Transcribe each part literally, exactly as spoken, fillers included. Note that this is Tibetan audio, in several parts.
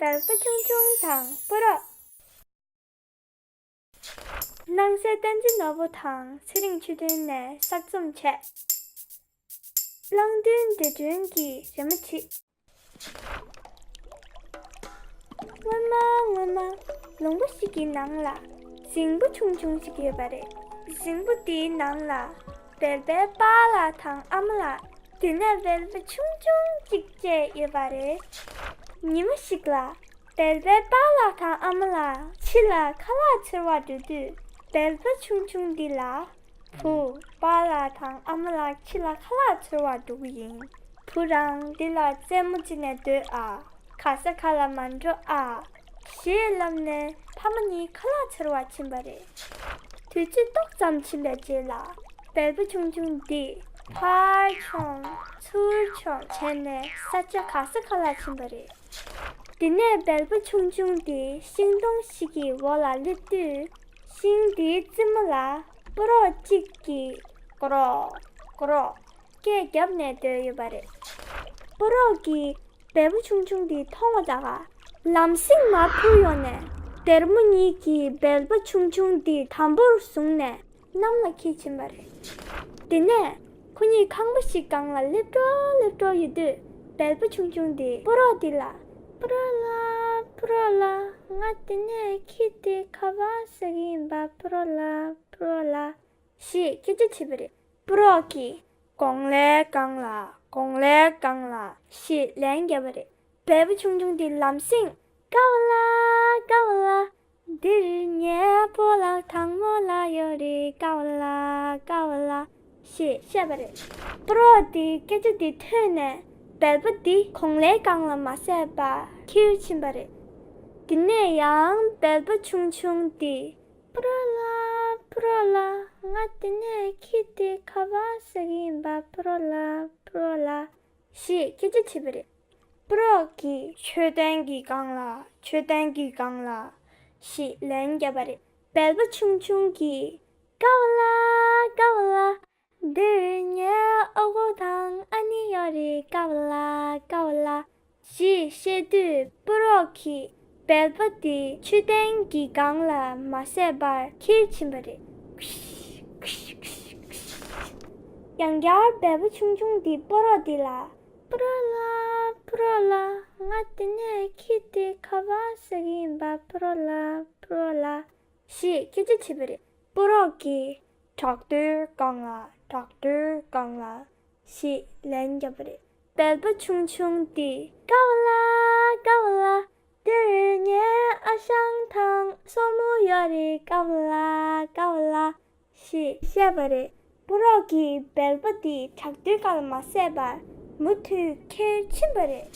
བལ་པོ་ཆུང་ཆུང་དང་སྤུ་རོགས། སྣང་གསལ་བསྟན་འཛིན་ནོར་བུ་དང་ཚེ་རིང་ཆོས་སྒྲོན་ནས་གསར་རྩོམ་བྱས། གླང་མདུན་འདྲེ་སྒྲོན་གྱི་རི་མོ་བྲིས། སྔོན་མ་སྔོན་མ་ལུང་པ་ཞིག་གི་ནང་ལ་རྫིང་བུ་ཆུང་ཆུང་ཞིག་ཡོད་པ་རེད། རྫིང་བུ་དེའི་ནང་ལ་བལ་པོའི་པཱ་ལགས་དང་ཨ་མ་ལགས། དེ་ནས་བལ་པོ་ཆུང་ཆུང་གཅིག་བཅས་ཡོད་པ་རེད། ཉི་མ་ཞིག་ལ་བལ་པོའི་པཱ་ལགས་དང་ཨ་མ་ལགས་ཕྱི་ལ་ཁ་ལག་འཚོལ་བར་འགྲོ་དུས། བལ་པོ་ཆུང་ཆུང་འདི་ལ། བུ། པཱ་ལགས་དང་ཨ་མ་ལགས་ཕྱི་ལ་ཁ་ལག་འཚོལ་བར་འགྲོ་གི་ཡིན། བུ་རང་འདི་ལ་རྩེད་མོ་རྩེས་ནས་སྡོད་ཨ། ག་ས་ག་ལ་མ་འགྲོ་ཨ། ཞེས་ལབ་ནས་ཕ་མ་གཉིས་ཁ་ལག་འཚོལ་བར་ཕྱིན་པ་རེད། དུས་ཚོད་ཏོག་ཙམ་ཕྱིན་པའི་རྗེས་ལ། བལ་པོ་ཆུང་ཆུང་འདི་ཕར་མཆོང་ཚུར་མཆོང་བྱས་ནས་ས་ཆ་ག་ས་ག་ལ་ཕྱིན་པ་རེད། དེ་ནས་བལ་པོ་ཆུང་ཆུང་དེ་ཤིང་སྡོང་ཞིག་གི་འོག་ལ་སླེབས་དུས། ཤིང་དེའི་རྩེ་མོ་ལ་སྤུ་རོགས་གཅིག་གིས་ཀོ་རོག་ཀོ་རོག་སྐད་བརྒྱབ་ནས་སྡོད་ཡོད་པ་རེད། སྤུ་རོགས་ཀྱིས་བལ་པོ་ཆུང་ཆུང་དེ་མཐོང་བ་ད་ག་ལམ་སེང་མར་འཕུར་ཡོང་ནས། སྡེར་མོ་གཉིས་ཀྱིས་བལ་པོ་ཆུང་ཆུང་དེ་དམ་པོར་བཟུང་ནས། གནམ་ལ་འཁྱེར་ཕྱིན་པ་རེད། དེ་ནས་ཁོ་གཉིས་ཁང་པ་ཞིག་སྒང་ལ་སླེབས་འགྲོ་སླེབས་འགྲོ་ཡོད་དུས། བལ་པོ་ཆུང་ཆུང་དེས་སྤུ་རོགས་དེ་ལ། སྤུ་རོགས་ལགས། སྤུ་རོགས་ལགས། ང་དེ་ནས་འཁྱེར་ཏེ་ག་པར་ཟ་གི་ཡིན་པ། སྤུ་རོགས་ལགས། སྤུ་རོགས་ལགས། ཞེས་སྐད་ཆ་དྲིས་པ་རེད། སྤུ་རོགས་ཀྱིས། གོང་ལའི་སྒང་ལ། གོང་ལའི་སྒང་ལ། ཞེས་ལན་བརྒྱབ་པ་རེད། བལ་པོ་ཆུང་ཆུང་དེ་ལམ་སེང་། དགའ་བ་ལ། དགའ་བ་ལ། འདིར་ངའི་སྤོ་ལགས་དང་རྨོ་ལགས་ཡོད་རེད། དགའ་བ་ལ། དགའ་བ་ལ། ཞེས་བཤད་པ་རེད། སྤུ་རོགས་དེས་སྐད་ཆ་དེ་ཐོས་ནས། བལ་པོ་དེ་གོང་ལའི་སྒང་ལ་མ་ཟད་པར་འཁྱེར་ཕྱིན་པ་རེད། དེ་ནས་ཡང་བལ་པོ་ཆུང་ཆུང་དེས། སྤུ་རོགས་ལགས། སྤུ་རོགས་ལགས། ང་དེ་ནས་འཁྱེར་ཏེ་ག་པར་ཟ་གི་ཡིན་པ། སྤུ་རོགས་ལགས། སྤུ་རོགས་ལགས། ཞེས་སྐད་ཆ་དྲིས་པ་རེད། སྤུ་རོགས་ཀྱིས། མཆོད་རྟེན་གྱི་སྒང་ལ། མཆོད་རྟེན་གྱི་སྒང་ལ། ཞེས་ལན་བརྒྱབ་པ་རེད། བལ་པོ་ཆུང་ཆུང་གིས། དགའ་བ་ལ། དགའ་བ་ལ། འདིར་ངའི་ཨ་ཁུ་དང་ཨ་ནེ་ཡོད་རེད། དགའ་བ་ལ། དགའ་བ་ལ། ཞེས་བཤད་དུས། སྤུ་རོགས་ཀྱིས་བལ་པོ་དེ་མཆོད་རྟེན་གྱི་སྒང་ལ་མ་ཟད་པར་འཁྱེར་ཕྱིན་པ་རེད། ཡང་བསྐྱར་བལ་པོ་ཆུང་ཆུང་དེས་སྤུ་རོགས་དེ་ལ། སྤུ་རོགས་ལགས། སྤུ་རོགས་ལགས། ང་དེ་ནས་འཁྱེར་ཏེ་ག་པར་ཟ་གི་ཡིན་པ། སྤུ་རོགས་ལགས། སྤུ་རོགས་ལགས། ཞེས་སྐད་ཆ་དྲིས་པ་རེད། སྤུ་རོགས་ཀྱིས། བྲག་རྡོའི་སྒང་ལ། བྲག་རྡོའི་སྒང་ལ། ཞེས་ལན་བརྒྱབ་པ་རེད། བལ་པོ་ཆུང་ཆུང་དེས། དགའ་བ་ལ། དགའ་བ་ལ། འདིར་ངའི་ཨ་ཞང་དང་སྲུ་མོ་ཡོད་རེད། དགའ་བ་ལ། དགའ་བ་ལ། ཞེས་བཤད་པ་རེད། སྤུ་རོགས་ཀྱིས་བལ་པོ་དེ་བྲག་རྡོའི་སྒང་ལ་མ་ཟད་པར་མུ་མཐུད་འཁྱེར་ཕྱིན་པ་རེད།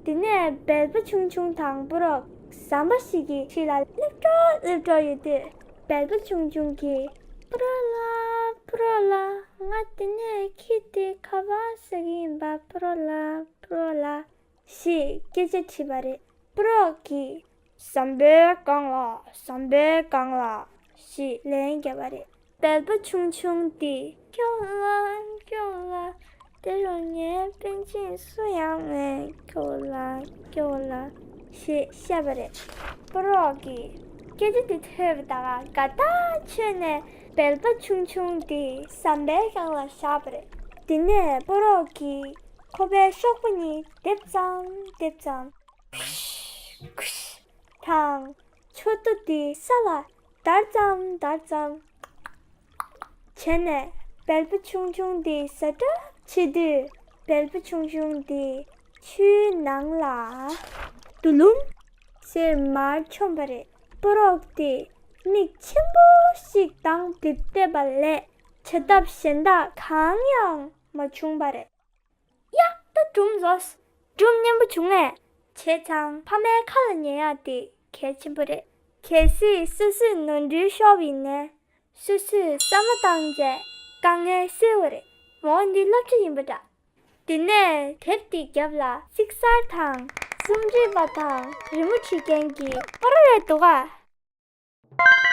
དེ་ནས་བལ་པོ་ཆུང་ཆུང་དང་སྤུ་རོགས་ཟམ་པ་ཞིག་གི་འཁྲིས་ལ་སླེབས་འགྲོ་སླེབས་འགྲོ་ཡོད་དུས། བལ་པོ་ཆུང་ཆུང་གིས། སྤུ་རོགས་ལགས། སྤུ་རོགས་ལགས། ང་དེ་ནས་འཁྱེར་ཏེ་ག་པར་ཟ་གི་ཡིན་པ། སྤུ་རོགས་ལགས། སྤུ་རོགས་ལགས། ཞེས་སྐད་ཆ་དྲིས་པ་རེད། སྤུ་རོགས་ཀྱིས། ཟམ་པའི་སྒང་ལ། ཟམ་པའི་སྒང་ལ། ཞེས་ལན་བརྒྱབ་པ་རེད། བལ་པོ་ཆུང་ཆུང་དེས། སྐྱོ་ལ། སྐྱོ་ལ། དེ་རུ་ངའི་པཎ་ཆེན་སུ་ཡང་མེད། སྐྱོ་ལ། སྐྱོ་ལ། ཞེས་བཤད་པ་རེད། སྤུ་རོགས་ཀྱིས་སྐད་ཆ་དེ་ཐོས་པ་དང་དགའ་ཐག་ཆོད་ནས་བལ་པོ་ཆུང་ཆུང་དེ་ཟམ་པའི་སྒང་ལ་བཞག་པ་རེད། དེ་ནས་སྤུ་རོགས་ཀྱིས་ཁོ་པའི་གཤོག་པ་གཉིས་རྡེབ་ཙམ་རྡེབ་ཙམ། དང་། མཆུ་ཏོ་དེ་ས་ལ་བརྡར་ཙམ་བརྡར་ཙམ་བྱས་ནས་བལ་པོ་ཆུང་ཆུང་དེ་ཟ་གྲབས་བྱེད་དུས། བལ་པོ་ཆུང་ཆུང་དེ་ཆུའི་ནང་ལ་དུ་ལུམ་ཟེར་མར་མཆོངས་པ་རེད། སྤུ་རོགས་དེ་མིག་ཆེན་པོ་ཞིག་གདངས་ཏེ་བལྟས་པ་ལས་བྱ་ཐབས་གཞན་དག་གང་ཡང་མ་བྱུང་བ་རེད། ཡ། ད་སྒྲུང་རྫོགས། སྒྲུང་སྙན་པོ་བྱུང་ངས། བྱས་ཙང་ཕ་མའི་ཁ་ལ་ཉན་ཡག་དེ་གལ་ཆེན་པོ་རེད། གལ་སྲིད་སོ་སོས་ནོར་འཁྲུལ་ཤོར་བ་ཡིན་ན། སོ་སོས་བསམ་བློ་བཏང་རྗེས་དཀའ་ངལ་སེལ་བ་རེད། འོ་འདི་སློབ་ཁྲིད་ཡིན་པ་འདྲ། དེ་ནས་དེབ་དེའི་རྒྱབ་ལ་ཚིག་གསར་དང་། རྩོམ་སྒྲིག་པ་དང་རི་མོ་བྲིས་མཁན་གྱི་པར་རེ་འདུག་ག།